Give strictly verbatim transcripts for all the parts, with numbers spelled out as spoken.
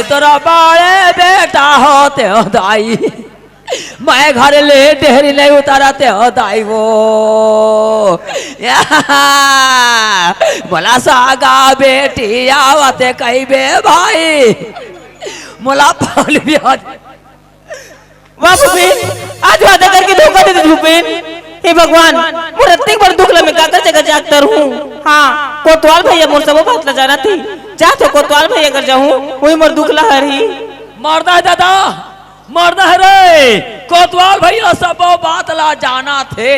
तोरा बाड़े बेटा होते हो दाई, मैं घर ले डेहरी नहीं उतारते हो दाई वो। या, मोला सागा बेटी आवते कहिबे भाई, मोला पाल भी आज। वाह भूपेन, आज वादा करके धोखा दे दे भूपेन। हे भगवान, मोर अतेक बड़ दुख ला मैं काकर जगह जाकर हूँ। हाँ, कोतवाल भैया मोर सबो बात ला जानत ही। जा तो कोतवाल भैया कर जाहूँ, वही मोर दुख ला हरही। मरना हे दादा, मरना हे रे। कोतवाल भैया सबो बात ला जानत हे।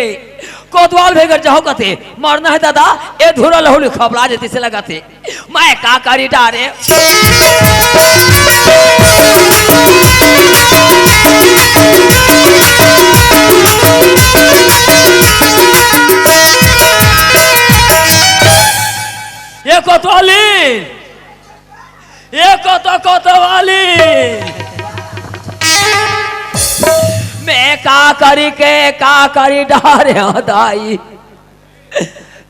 कोतवाल भैया कर जाहूँ कथे, मरना हे दादा, ए धुरा लहुली खबला जेती से लगत हे। मैं का करी डारे। ये कोतवाली, ये कोतो कोतवाली, मैं का करी के का करी डारे दाई।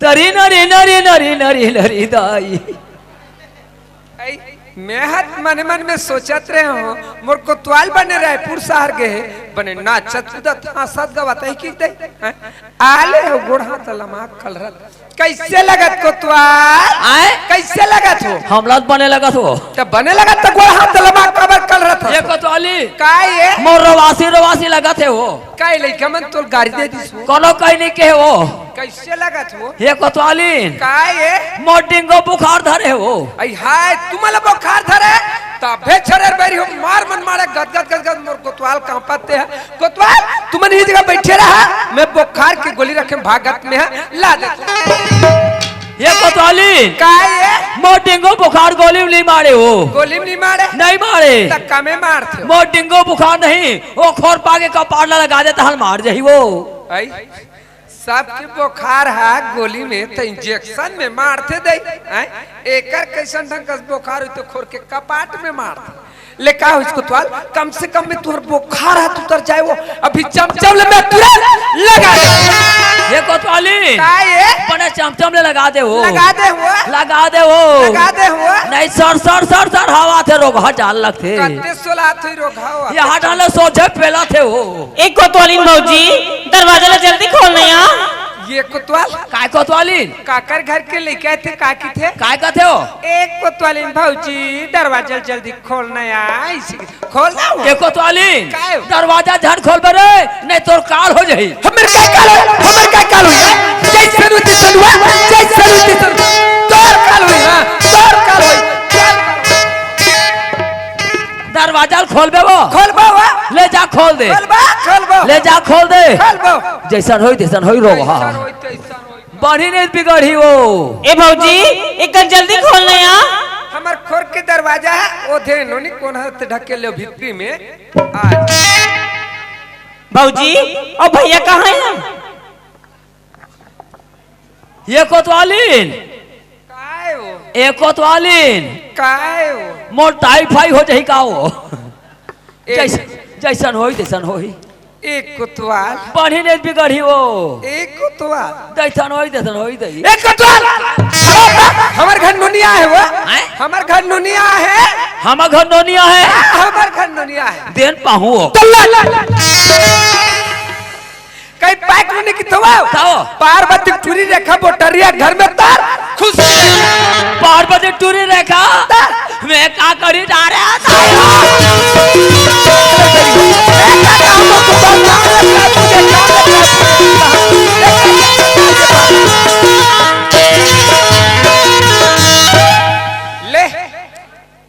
तरी नरी नरी नरी नरी नरी दाई। ऐ, मैं हत मने मन में सोचत रहे हूँ, मोर कोतवाल बने रायपुर शहर गे हे, बने नाचत कूदत हंसत गवत है कि दे, हैं? आले हो गोड़ हाथ लमा कलरत। कैसे लगत कोतवाल? आय? कैसे लगत हो? हमला तो बने लगत हो। तो बने लगत तो गोड़ हाथ लमा काबर कलरत हो? ये कोतवाली। का ये? मोर रवासी रवासी लगत हे वो। का ये लइका मन तोर गारी दे दिस हो? कोनो कहीं नहीं कहे वो। कैसे लगत हो? ये कोतवाली। का ये? मोर डेंगू बुखार धरे हो। आई हाय, तुम्हाला बुखार धरे? तभे छरर बैरी हो, मार मन मारे, गद गद गद गद मोर कोतवाल कांपत हे। कोतवाल, तुमन ही जगह बैठे रहा, मैं बुखार की गोली रखे भागत में है, ला दे। ये कोतवाली। का ये? मोर डेंगू बुखार गोली में नहीं मारे हो। गोली में नहीं मारे? नहीं मारे। त कमे मारथे हो। मोर डेंगू बुखार नहीं, वो खोर पाके कपाट ला लगा देता हल मार जही वो। आई? सबके बुखार हा गोली में, त इंजेक्शन में मारथे दई, हैं? एकर कैसन ढंग का बुखार होई त खोर के कपाट में मारथे। ले का होइस कोतवाल, कम से कम में तुहर बुखार हा उतर जाए वो। अभी चमचम ले मैं तुरंत लगा दे। ये कोतवाली। का ये? अपने चमचम ले लगा दे हो। लगा दे हो। लगा दे हो। लगा दे हो। नहीं सर सर सर सर हवा थे रोगहा जान लगथे। कत्ते सोला थे रोगहा। ये हटा ले सोझे पेला थे हो। एक कोतवालिन भौजी, दरवाजा ला जल्दी खोल नया। ये कोतवाल? काय कोतवालिन? काकर घर के लइका थे, का किथे? काय कथे हो? एक कोतवालिन भौजी, दरवाजा ला जल्दी खोल नया, इसी खोल ना हो। ये कोतवालिन, काय हो? दरवाजा झट खोल बे रे, नहीं तोर काल हो जाही। हमर काय काल हो? हमर काय काल हो? जैसन होती सनुआ, जैसन होती सनुआ। तोर काल हो, हाँ, तोर काल हो। दरवाजा खोलबे वो। खोलबो वो। ले जा खोल दे। खोलबो, खोलबो। ले जा खोल दे। खोलबो। जैसन होई तैसन होई रो, हाँ। जैसन होई तैसन होई। बढ़ी नहीं बिगड़ी वो। ए भौजी, एक जल्दी खोल ना यार। हमर खोर के दरवाजा है, ओ दे नोनी कोन हाथ ढके ले भीतरी में। आज। भौजी, ओ भैया कहाँ है? ये कोतवालिन। काय हो? ए कोतवालिन। काय हो? मोर टाइफाई हो जाही का हो? ए जैस-, जैसन होई, तैसन होई। ए कोतवाल। बढ़ी नहीं बिगड़ी हो। ए कोतवाल। जैसन होई, तैसन होई दई। ए कोतवाल। हमर घर नोनिया है वो। हैं? हमर घर नोनिया है। हमर घर नोनिया है। हमर घर नोनिया है। देन पाहू हो। तल्ला। कहीं पैक होने की तो वो। ताओ। पार्वती टूरी रेखा बोटरिया घर में तार खुश। पार्वती टूरी रेखा। तार। मैं का करी जा रहा था। ले।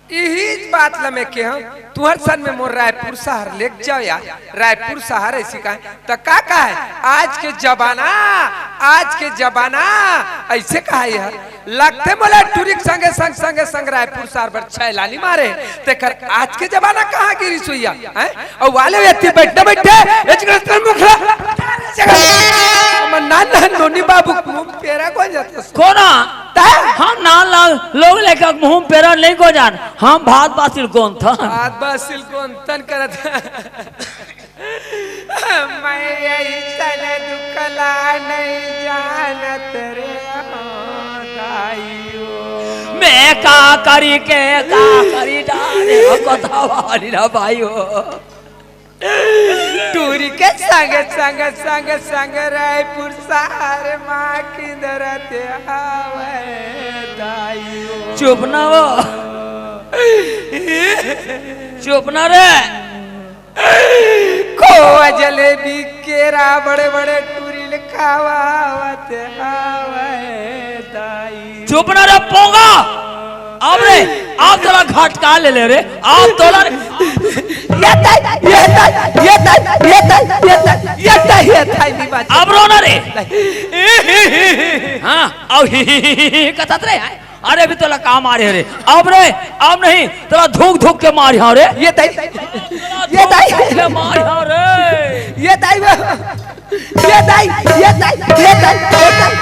इही बात ल मैं केहूं, तुहर सन में मोर रायपुर शहर लेके जाओ यार, रायपुर शहर ऐसी कहे, त का कहे, आज के जमाना, आज के जमाना, ऐसे कहे यार, लगथे मोला टूरी के संगे संग, संगे संग रायपुर शहर बर छैलानी मारे, तेकर आज के जमाना कहाँ गिरी सुइया, हैं? अउ वाले व्यक्ति बैठे बैठे, एक रस्ता मुखला, मन नान नान नोनी बाबू, मुंह पेरा को जाते। कोना? तैं? हम नान नान लोग लेकर मुंह पेरा नहीं को जान। हम भात बासिल कोन था? भात बासिल कोन तन करत। मैं यही तले दुकला नहीं जानत रे हो दाइयो। ए का करी के का करी डारे हो कोतवाली ना भाई हो। टूरी के संग संग संग संग रायपुर शहर माँ की दरते आवे दाई हो। चुप ना हो। चुप ना रे। खोवा जलेबी केरा बड़े बड़े टूरी ले खावावत हावय दाई। चुप ना रे पोंगा। अब रे, अब तोला घटका ले ले रे। अब तोला रे। ये ताई, ये ताई, ये ताई, ये ताई, ये ताई, ये ताई, ये ताई, नहीं बात। अब रो ना रे। हाँ, अब कथत रे। अरे, अभी तोला का मारे रे? अब रे, अब नहीं, तोला धुक धुक के मारिहां रे। ये ताई, ये ताई, धुक धुक के मारिहां रे। ये ताई, ये ताई, ये ताई, ये ताई, ये ताई।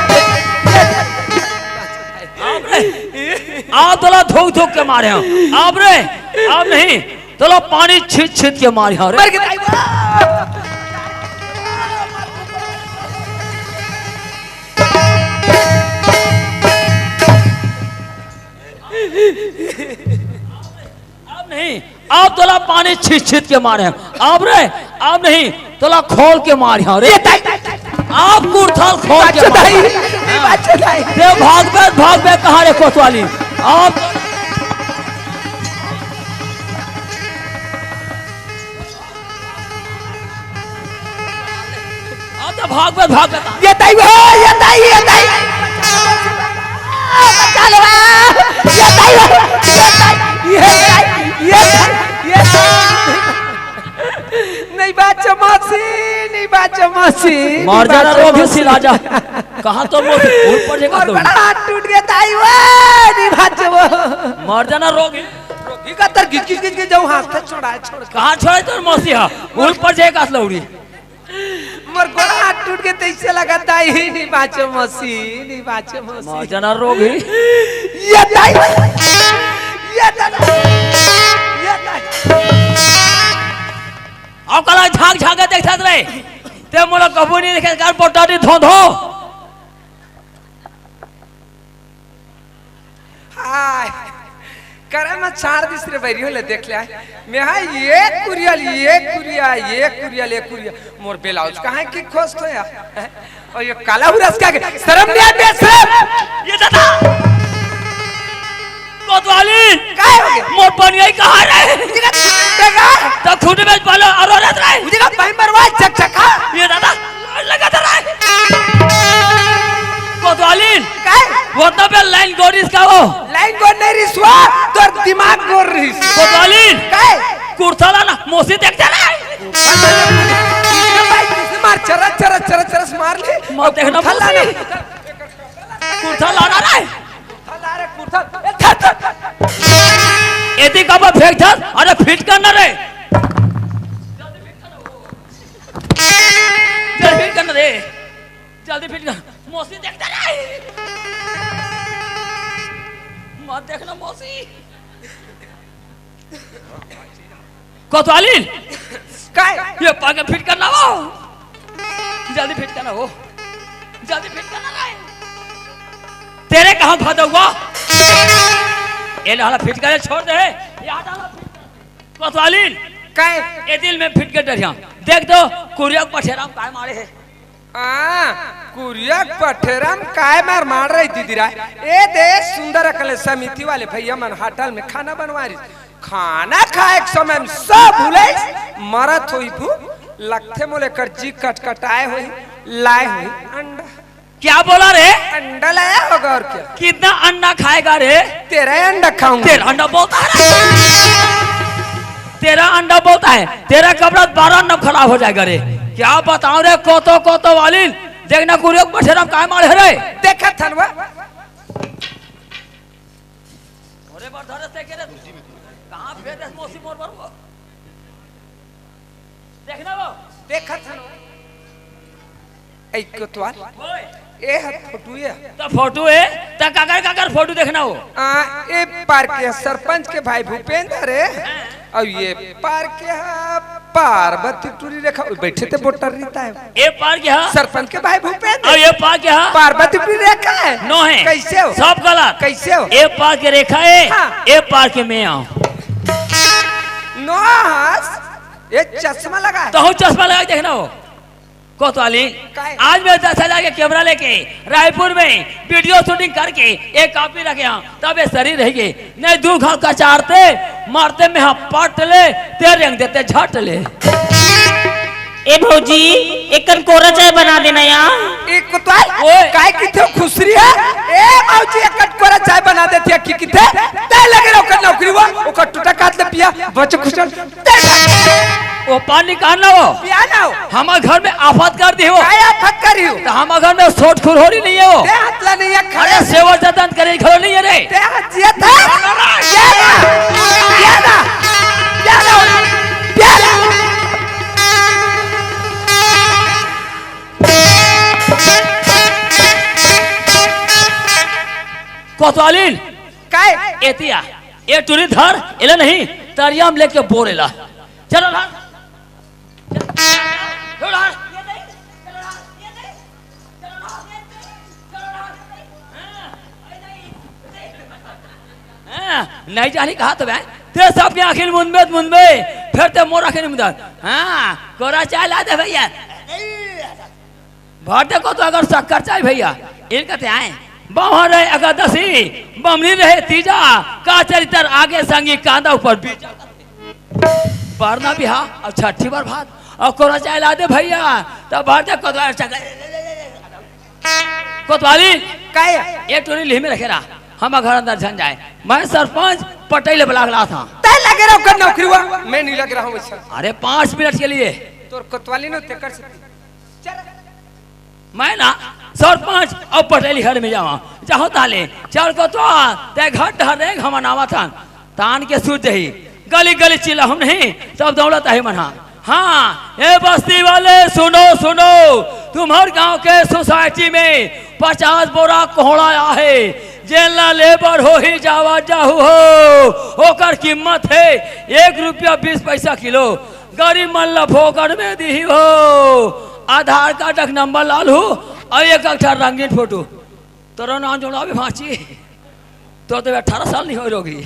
अब रे, अब तोला धुक धुक के मारिहां। अब रे, अब नहीं, तोला पानी छीत छीत के मारिहां रे। मर के ताई। अब नहीं, अब तोला पानी छीत छीत के मारिहां। अब रे, अब नहीं, तोला खोल के मारिहां रे। ये ताई, ताई, ताई। अब कुर्था खोल के मारिहां। ताई, ताई। ते भागबे, भागबे कहाँ रे कोतवाली? अब अब तो भागबे, भागबे। ये ताई हो, ये ताई, ये ताई। बचा लो, ये ताई हो, ये ताई, ये ताई, ये ताई, ये ताई। नहीं बाचो मौसी, नहीं बाचो मौसी, मर जाना नहीं बाचो रोगी मौसी। सिला जा। कहाँ तो मौसी? ऊपर जे का मोर तो? बड़ा हाथ टूट गया ताई हो, नहीं बाचो। मर जाना रोगी। रोगी का तर गिच गिच गिच गिच जाऊँ, हाथ से छोड़ा है, छोड़। कहाँ छोड़े तोर मौसी हा? ऊपर जे का लौड़ी। मोर गोड़ा हाथ टूट के तैसे लगत हे, नहीं बाचो मौसी, नहीं बाचो मौसी। मर जाना रोगी। ये ताई, ये ताई, ये ताई। अउ कला झांक झांक के देखत रहे। ते मोला कभू नहीं देखे, कर पोटा दी धो धो। हाय, करे म चार दिस रे बैरियो ले देख ले। मैं हा ये कुरियल, ये कुरिया, ये कुरियल, ये कुरिया। मोर ब्लाउज कहाँ हे कि खोजत हो या? अउ ये काला हुरस का के शर्म नहीं आते, शर्म? ये दादा! कोतवाली! काय हो गया? मोर बनियाई कहाँ रे? देखा? तो खूंटी में पालो अउ औरत रे। देखा, भाई मरवा चकचका। ये दादा! लगा था रे। कोतवाली। काय? वो तो बे लाइन गोरिस का वो। लाइन गोर नहीं रिस वो, तोर दिमाग गोर रिस। कोतवाली। काय? कुर्ता लाना, मौसी देख जा रे। भाई, किसने मार, चरस, चरस, चरस, चरस मार ले। मत देखना कुर्ता मौसी। लाना। कुर्ता लाना रे। कुर्ता ला रे, कुर्ता। ए, धर, धर, धर। एती का बा फेंक धर, अरे फिट करना रे। जल्दी फिट करना रे। जल्दी फिट कर। मौसी देख रे। मत देखना मौसी। कोतवाली। काय? ये पाके फिट करना वो। जल्दी फिट करना वो। जल्दी फिट करना रे। तेरे कहाँ खाता हुआ? ये लाला फिट करे छोड़ दे। ये हटा ला फिट कर। कोतवाली। काय? ये दिल में फिट के डरिया। देख तो, कुरिया पठेराम काय मारे है। हाँ, कुरिया पठेराम काय मार मार रही दीदी राय। ए दे सुंदर अकले समिति वाले भैया मन होटल में खाना बनवा रही। खाना खाए के समय में सब भूले मरत होई भू लगथे मोले कर जी कटकटाए होई लाए होई अंडा। क्या बोला रे? अंडा लाया होगा और क्या? कितना अंडा खाएगा रे? तेरा ही अंडा खाऊंगा। तेरा अंडा बोलता है रे। तेरा अंडा बोलता है, तेरा कपड़ा बारह अंडा खराब हो जाएगा रे। क्या बताऊं रे, कोतो कोतो वाली, देखना कुरियो बठेरा काय मारे रे। देखा थनवा। अरे बार धरे से के रे, कहाँ भेज दे मौसी मोर बर वो? देखना वो। देखा थनवा। ऐ कोतवाल। ओए। ए ह फोटो ए। त फोटो ए, त काकर काकर फोटो देखना हो? आ, ए पार के सरपंच के भाई भूपेंद्र रे। अब ये पार के हा, पार्वती टूरी रेखा, बैठे थे वोटर रहता है। ये पार के हा? सरपंच के भाई भूपेंद्र। अब ये पार के हा? पार्वती टूरी रेखा है। नो है। कैसे हो? सब गलत। कैसे हो? ये पार के रेखा है, हाँ। ये पार के मैं आऊं। नो हंस, ये चश्मा लगा है। तो हूँ चश्मा लगा के देखना हो। कोतवाली, काय? आज मैं दस हजार के कैमरा लेके रायपुर में वीडियो शूटिंग करके एक कॉपी रखे हूँ, तब ये सरी रही गे। नहीं दू घाव कचारते, मारते में हाँ पट ले, ते रेंग देते झट ले। ए भौजी, एक कन कोरा चाय बना देना यार। ए कोतवाल, ओए। काय किथे खुसरी है? ए भौजी, एक कन कोरा चाय बना देती है, की किथे? ते लगे रहो कर नौकरी हुआ, ओकर टूटा काट ले पिया, बच खुसर। ओ पानी कहाँ ना हो? पिया ना हो। हमारे घर में आफत कर दी हो। काय आफत करी हो? तो हमारे घर में सोट खुरहोरी नहीं है हो। ते हाथ ला नहीं है, खड़े अरे सेवा जतन करे घरो नहीं है रे। ते हाथ जिया था? पिया ना। पिया ना। पिया ना। पिया ना। कोतवालिन। काय? एतिया। ए टूरी धर, एला नहीं, तरिया में लेके बोर एला। चलो धर। चलो धर। हाँ, नहीं जानी कहा तो बे। ते सब के आखिर मुंदबे, मुंदबे, फिर ते मोर आखिर मुंदबे। हाँ, कोरा चाय ला दे भैया। भर दे कोतवाल अगर शक्कर चाय भैया, इनका ते आए। बाहर रहे एकादशी, बमनी रहे तीजा, का चरित्र आगे संगी कांदा ऊपर बीजा। बारना बिहा और छठी बार भात और कोरा चाय ला दे भैया, तब भर दे कोतवाल शक्कर। कोतवाली, काय? ये टूरी लिह में रखे रहा, हम घर अंदर झन जाए। मैं सरपंच पटेल बुला ला था। तय लगे रहो कर नौकरी हुआ, मैं नहीं लग रहा हूँ वैसा। अरे पाँच मिनट के लिए। तोर कोतवाली ने तेकर से मैं ना सरपंच और पटेल घर में जावा, जाओ ताले, चल कोतवाल, ते घर धर दे, हम नावा थान, तान के सूझ जही, गली गली चिल्ला हम नहीं, तब दौलत है मना। हाँ, ए बस्ती वाले सुनो, सुनो, तुम्हार गांव के सोसाइटी में पचास बोरा कोहड़ा आहे, जेन ला लेबर हो ही जावा जाहू हो, ओकर कीमत है एक रुपया बीस पैसा किलो। गरीब मन ला फोकट में दिही हो। आधार कार्ड के नंबर लाल हो और एक अक्षर रंगीन फोटो। तोरो नाम जोड़ावे भांची। तो तो अठारह साल नहीं हो रोगी।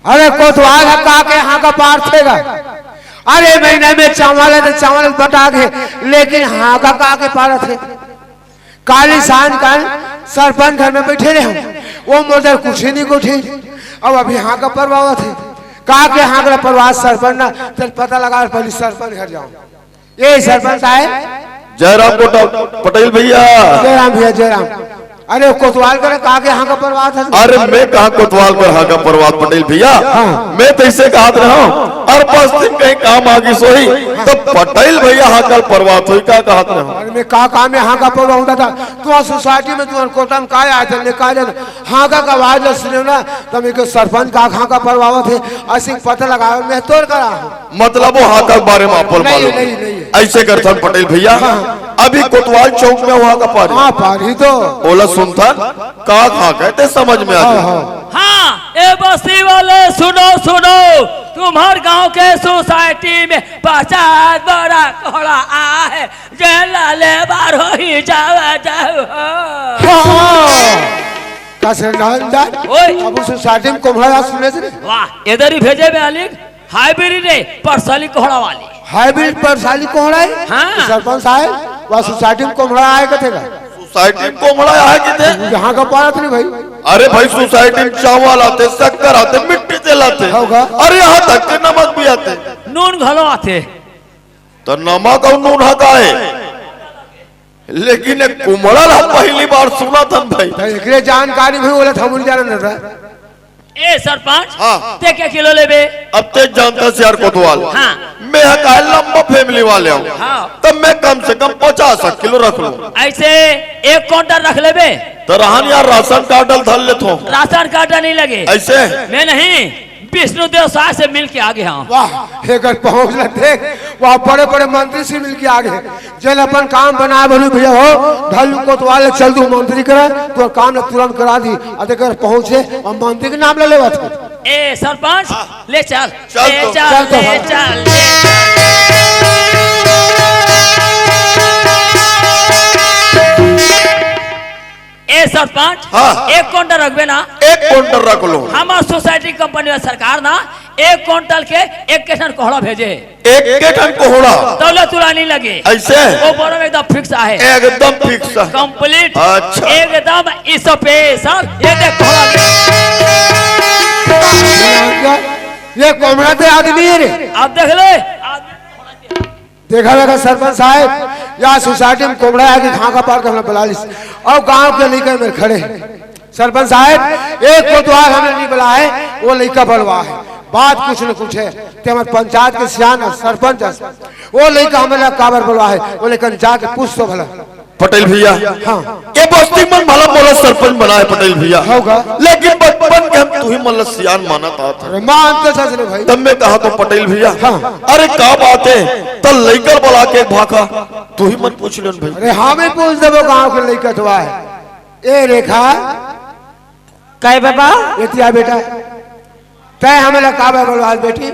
अरे कोतवाल है का के हाँका पारथे गा। अरे महीने में चावल है तो चावल बटा के, लेकिन हाँका का के पारथे। काली सांझ काल सरपंच घर में बैठे रहे हम, वो मोर कुछ नहीं गोठे। अब अभी हाँका परवावत है, का के हाँका परवाह सरपंच ना, चल पता लगा पहले सरपंच घर जाओ। ए सरपंच साहब। जयराम कोटा पटेल भैया। जयराम भैया, जयराम। अरे कोतवाल करे का के हाँका परवात है? अरे मैं कहाँ कोतवाल कर हाँका परवात पटेल भैया? हाँ। मैं तो इसे कहत रहा हूँ, अरे बस्ती में कहीं काम आगी सोही, तो पटेल भैया हाँका परवात होही का कहत रहा हूँ। अरे मैं का काम में हाँका परवाऊँ दादा? तुम्हार सोसाइटी में तुम्हार कोटा में का आए थे, का जाने हाँका का आवाज सुने ना, तब एक सरपंच का हाँका परवावत है, ऐसे पता लगावे में तोर करा हो। मतलब वो हाँका के बारे में आपको नहीं, मालूम नहीं, नहीं। ऐसे करथन पटेल भैया, हाँ। अभी कोतवाल चौक में हाँका पारी। हाँ, पारी तो। ओला सुनथन, का हाँका ते समझ में आ जाए। हाँ। हाँ, ए बस्ती वाले सुनो, सुनो, तुम्हार गांव के सोसाइटी में पचास बोरा कोहड़ा आहे, जेला लेबर हो ही जावा जाओ। हाँ। का से नाम दान? ओए। अब उस सोसाइटी में कोहड़ा सुने से। वाह, इधर ही भेजे में आलिक। हाइब्रिड रे, परसाली कोहड़ा वाली। हाइब्रिड परसाली कोहड़ा है? हाँ। सरपंच साहब, वह सोसाइटी में कोहड़ा आए कथे का? सोसाइटी में कोहड़ा आए कथे? यहाँ का पारत नहीं भाई। अरे भाई, सोसाइटी में चावल आते, शक्कर आते, मिट्टी तेल आते। होगा। अरे यहाँ तक के नमक भी आते। नून घलो आते। तो नमक और नून हकाए। लेकिन एक कुमड़ा ला पहली बार सुना था भाई। तो एकरे जानकारी भी बोला था, मुझे जाना था। ए सरपंच, हाँ। ते के किलो लेबे? अब ते जानता से यार कोतवाल। हाँ। मैं हकाए लंबा फैमिली वाले हूँ। हाँ। तब मैं कम से कम पचास किलो रख लूँ। ऐसे एक काउंटर रख लेबे? तो रहन यार, राशन कार्ड धर ले थो। राशन कार्ड नहीं लगे। ऐसे? मैं नहीं, विष्णुदेव साय से मिल के आ गया हूँ। वाह, एकर पहुँच ल देख, वह बड़े-बड़े मंत्री से मिल के आ गए। जेन अपन काम बनाए भलू भैया हो, ढालू कोतवाल चल दू मंत्री करे, तो काम ल तुरंत करा दी। अ एकर पहुँचे और मंत्री के नाम ल लेवत हो। ए सरपंच, हाँ। ले चल, चल ले तो। चल, चल तो ले भाई। चल, ले चल। ए सरपंच, हाँ। एक कुंटल रखबे ना? एक कुंटल रख लो। हमर सोसाइटी कंपनी अउ सरकार ना एक कुंटल के एक ठन कोहड़ा भेजे हे। एक के ठन कोहड़ा। तौला तुला नहीं लगे। ऐसे? वो बड़ा एकदम फिक्स आहे। एकदम फिक्स। कंप्लीट। अच्छा। एकदम स्पेशल। ये देख कोहड़ा। ये कोमड़ा ते आदमी है रे। आप देख ले। देखा, देखा सरपंच साहब, या सोसाइटी में कोमड़ा आके घाघा पार के हमला बला लिस। अउ गांव के लइका मेर खड़े। सरपंच साहब, एक कोतवाल हमने नहीं बलाए, वो लइका बलवा हे। बात कुछ न कुछ हे। ते हमर पंचायत के सियान हे, सरपंच हे। वो लइका हमला काबर बलवा हे, वो लइका जाके पूछ तो भला। पटेल भैया, हाँ। ये बस्ती मन भला मोला सरपंच बनाए पटेल भैया। होगा। लेकिन बचपन के हम तुही मन ला सियान मानत आत हन। अरे मान तो सच रे भाई। तब मैं कहा तो पटेल भैया, हाँ। अरे का बात हे, त लइका बला के भाखा, तुही मन पूछ लेन भाई। अरे हाँ, मैं पूछ देबो गांव के लइका तो आए। ए रेखा, काय बाबा? एती आ बेटा, तैं हमला काबर बलवास बेटी?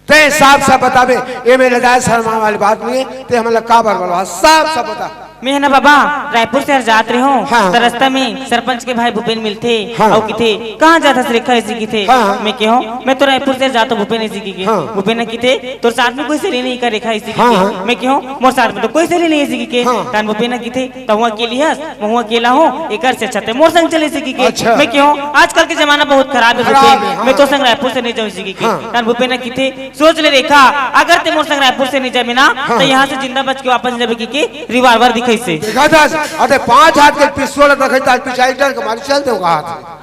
तैं साफ साफ बताबे, एमे लजाए शर्मा वाली बात नहीं हे, तैं हमला काबर बलवास, साफ साफ बता। मैं हे ना बाबा, रायपुर से हर जात रहे हूँ, हाँ। त रस्ता में सरपंच के भाई भूपेन मिलथे, हाँ। अउ किथे, "कहाँ जात हस रेखा?" ऐसे किथे। हाँ, हाँ। मैं केहेंव, "मैं तो रायपुर से जात हूँ भूपेन," ऐसे किथे। हाँ। भूपेन किथे, "तोर साथ में कोई सहेली नहीं का रेखा?" ऐसे किथे। हाँ, हाँ। मैं केहेंव, "मोर साथ में तो कोई सहेली नहीं," ऐसे किथे। हाँ। तहन भूपेन किथे, "त हुआ अकेली हस?" महूं अकेला हूं, एकर से अच्छा तैं मोर संग चल ऐसे किके। अच्छा। मैं केहेंव, आजकल के जमाना बहुत खराब हे, खराब भूपेन। हे, हाँ। मैं तोर संग रायपुर से नहीं जाऊं ऐसे किके। हाँ। तहन भूपेन किथे, सोच ले रेखा, अगर तैं मोर संग रायपुर से नहीं जाबे ना, हाँ। त यहां से जिंदा बच के वापस जाबे किके revolver दिखाइसे। देखा था, अरे पांच हाथ के पिस्तौल रखे था, पिछाई डर के मारे चल दे हाथ।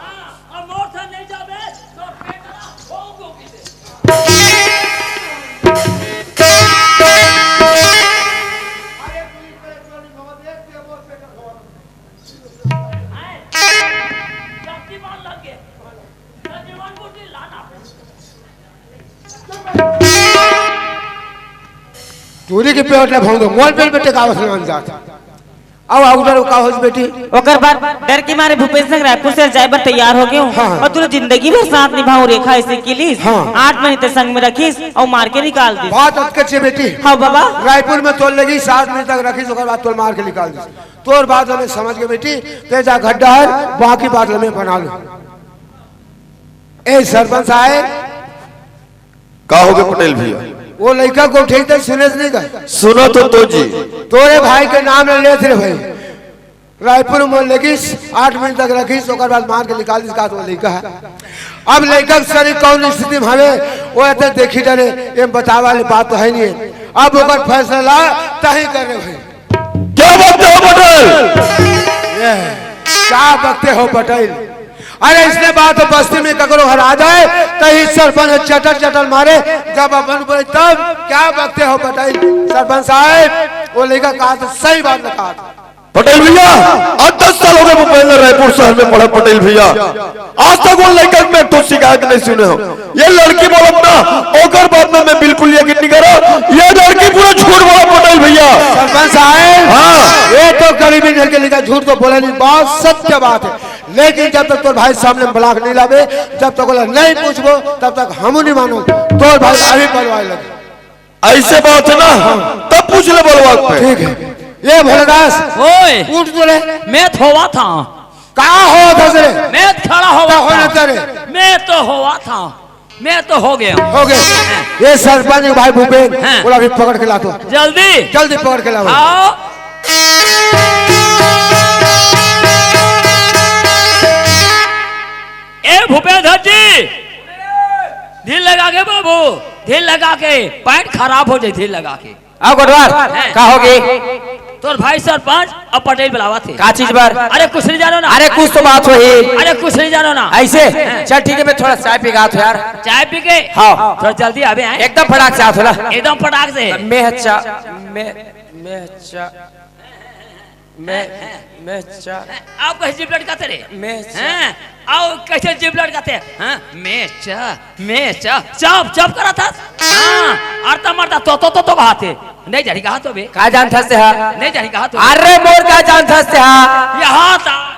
टूरी के पेट ला भंग दो, मोल पेट में टेकावत नहीं जात। अब आगू डर का होइस बेटी? ओकर बाद डर के मारे भूपेश संग रायपुर से जाए बर तैयार हो गेंव। हाँ, हाँ। अउ तोला जिंदगी भर साथ निभाहूं रेखा ऐसे किहिस। हाँ। आठ महीना तक संग में रखिस अउ मार के निकाल दिस। बात अतके छे बेटी। हाँ बाबा। रायपुर में तोर लगिस आठ महीना तक रखिस, ओकर बाद तोला मार के निकाल दिस। तोर बात ला मैं समझ गेंव बेटी, तैं जा घर डहर, बाकी बात ला मैं बना लूं। ए सरपंच साहब, का होगे पटेल भैया? वो लइका को ठीक से सुनेस नहीं का? सुनत हों तो जी। तोरे भाई के नाम ले लेत रे भाई। रायपुर में लगिस, आठ महीना तक रखिस, ओकर बाद मार के निकाल दिस, का तो लइका हे। अब लइका के शरीर कौन स्थिति में हवे, वो एते देखी डरे, एमे बतावा वाली बात तो हे नहीं हे। अब ओकर फैसला तहीं कर रे भाई। क्या बकते हो पटेल? ये, क्या बकते हो पटेल? अरे, इसने बात तो बस्ती में ककरो हरा जाए, त ही सरपंच चटर चटर मारे, जब अपन बोले तब, क्या बकते हो पटेल? सरपंच साहब, वो लइका कहा तो सही बात कहा था। पटेल भैया, आज दस साल होगे भूपेंद्र रायपुर शहर में पढ़े पटेल भैया। आज तक वो लइका के मैं तो शिकायत नहीं सुने हों। ये लड़की बोलत ना, ओकर बात में मैं बिल्कुल यकीन नहीं करों। ये लड़की पूरा झूठ बोलत पटेल भैया। सरपंच साहब, हाँ। ये तो गरीबी घर के लइका झूठ तो बोले नहीं, बात सत्य बात हे। लेकिन जब तक तोर भाई सामने बलाक नहीं लाबे, जब तक ओला नहीं पूछबो, तब तक हमू नहीं मानों। तोर भाई अभी बलवाए लगे। ऐसे बात हे ना, तब पूछ ले बलवा के। ठीक हे। ये भोलेदास, ओए। उठ तो ले। मैं तो होवत हंव। का होवत हस रे? मैं तो खड़ा होवत हंव। होना तेरे। मैं तो होवत हंव। मैं तो हो गेंव। हो गे। ये सरपंच के भाई भूपेन, हाँ। ओला अभी पकड़ के ला तो। जल्दी। जल्दी पकड़ के ला। आओ। ए भूपेंद्र जी, धीर लगा के बाबू, धीर लगा के, पैंट खराब हो जाही, धीर लगा के। आओ गोठवार, हैं। का होगे? तोर भाई सरपंच अउ पटेल बलावत हे। का चीज बर? अरे कुछ नहीं जानो ना। अरे कुछ तो बात होही। अरे कुछ नहीं जानो ना। ऐसे? हैं। चल ठीक हे, मैं थोड़ा चाय पी के आत हों यार। चाय पी के? हाँ। थोड़ा जल्दी आबे, हैं? एकदम फटाक से आत हों ना। एकदम फटाक से। मैं अच्छा, मैं, मैं अच्छा। मैं, मैं चा- आप कैसे जीभ लटकाते रे? मैं चा- हैं? आओ, कैसे जीभ लटकाते हैं? हाँ? मैं चा-, मैं चा-, चप, चप करत हस? हाँ, अरता मरता तो, तो, तो, तो कहाथे। नहीं जानी कहा तो बे। का जानत हस तेहा? नहीं जानी कहा तो। अरे मोर का जानत हस तेहा? यहाँ था।